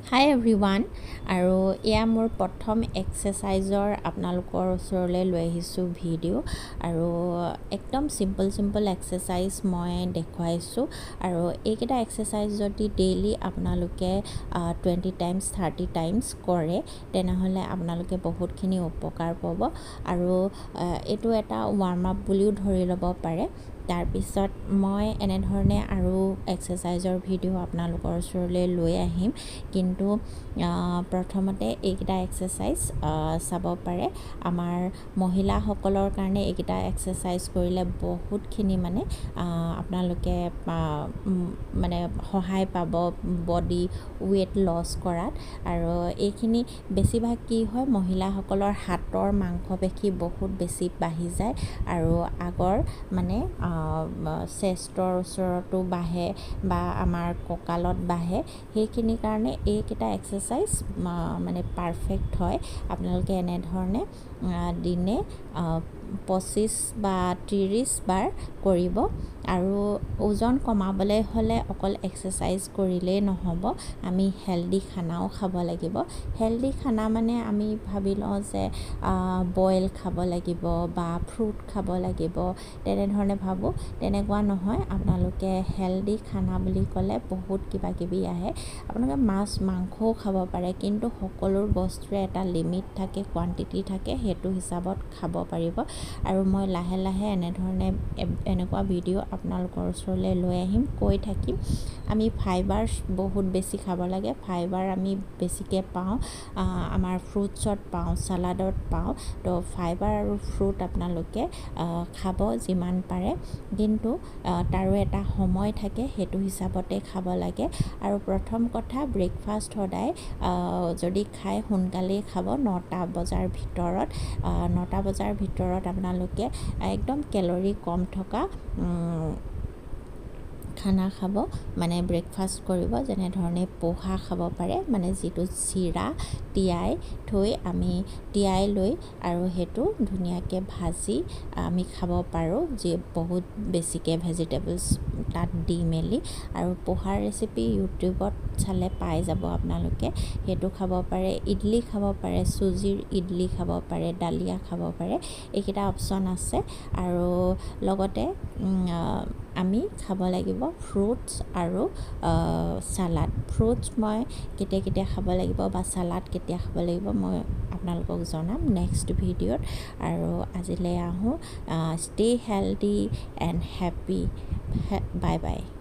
হাই everyone, আৰু এয়া মোৰ প্ৰথম এক্সাৰচাইজৰ আপোনালোকৰ ওচৰলৈ লৈ আহিছোঁ ভিডিঅ'। আৰু একদম চিম্পল চিম্পল এক্সাৰচাইজ মই দেখুৱাইছোঁ। আৰু এইকেইটা এক্সাৰচাইজ যদি ডেইলি আপোনালোকে 20 টাইমছ, 30 টাইমছ কৰে, তেনেহ'লে আপোনালোকে বহুতখিনি উপকাৰ পাব। আৰু এইটো এটা ৱাৰ্ম আপ বুলিও ধৰি ল'ব পাৰে। তাৰপিছত মই এনেধৰণে আৰু এক্সাৰচাইজৰ ভিডিঅ' আপোনালোকৰ ওচৰলৈ লৈ আহিম, কিন্তু প্ৰথমতে এইকেইটা এক্সাৰচাইজ চাব পাৰে। আমাৰ মহিলাসকলৰ কাৰণে এইকেইটা এক্সাৰচাইজ কৰিলে বহুতখিনি মানে আপোনালোকে মানে সহায় পাব বডি ৱেইট লছ কৰাত। আৰু এইখিনি বেছিভাগ কি হয়, মহিলাসকলৰ হাতৰ মাংসপেশী বহুত বেছি বাঢ়ি যায় আৰু আগৰ মানে চেষ্টৰ ওচৰতো বাঢ়ে বা আমাৰ কঁকালত বাঢ়ে। সেইখিনিৰ কাৰণে এইকেইটা এক্সাৰচাইজ মানে পাৰফেক্ট হয়। আপোনালোকে এনেধৰণে দিনে 25 বা 30 বাৰ কৰিব। আৰু ওজন কমাবলৈ হ'লে অকল এক্সাৰচাইজ কৰিলেই নহ'ব, আমি হেল্ডি খানাও খাব লাগিব। হেল্ডি খানা মানে আমি ভাবি লওঁ যে বইল খাব লাগিব বা ফ্ৰুট খাব লাগিব, তেনেধৰণে ভাবোঁ। তেনেকুৱা নহয়। আপোনালোকে হেল্ডি খানা বুলি ক'লে বহুত কিবা কিবি আহে। আপোনালোকে মাছ মাংসও খাব পাৰে, কিন্তু সকলো বস্তুৰে এটা লিমিট থাকে, কোৱাণ্টিটি থাকে, সেইটো হিচাপত খাব পাৰিব। আৰু মই লাহে লাহে এনেধৰণে এনেকুৱা ভিডিঅ' আপোনালোকৰ ওচৰলৈ লৈ আহিম, কৈ থাকিম। আমি ফাইবাৰ্ছ বহুত বেছি খাব লাগে। ফাইবাৰ আমি বেছিকৈ পাওঁ আমাৰ ফ্ৰুটছত পাওঁ, চালাডত পাওঁ। তো ফাইবাৰ আৰু ফ্ৰুট আপোনালোকে খাব যিমান পাৰে, কিন্তু তাৰো এটা সময় থাকে, সেইটো হিচাপতে খাব লাগে। আৰু প্ৰথম কথা, ব্ৰেকফাষ্ট সদায় যদি খায় সোনকালেই খাব, 9টা বজাৰ ভিতৰত। 9টা বজাৰ ভিতৰত আপোনালোকে একদম কেলৰি কম থকা খানা খাব, মানে ব্ৰেকফাষ্ট কৰিব। যেনেধৰণে পোহা খাব পাৰে, মানে যিটো চিৰা তিয়াই থৈ আমি তিয়াই লৈ আৰু সেইটো ধুনীয়াকৈ ভাজি আমি খাব পাৰোঁ, যি বহুত বেছিকৈ ভেজিটেবলছ তাত দি মেলি। আৰু পোহাৰ ৰেচিপি ইউটিউবত চালে পাই যাব আপোনালোকে, সেইটো খাব পাৰে। ইডলি খাব পাৰে, চুজিৰ ইডলি খাব পাৰে, ডালিয়া খাব পাৰে, এইকেইটা অপশ্যন আছে। আৰু লগতে আমি খাব লাগিব ফ্ৰুটছ আৰু চালাড। ফ্ৰুটছ মই কেতিয়া কেতিয়া খাব লাগিব বা চালাড কেতিয়া খাব লাগিব মই আপোনালোকক জনাম নেক্সট ভিডিঅ'ত। আৰু আজিলৈ আহোঁ। Stay healthy and happy. Bye bye.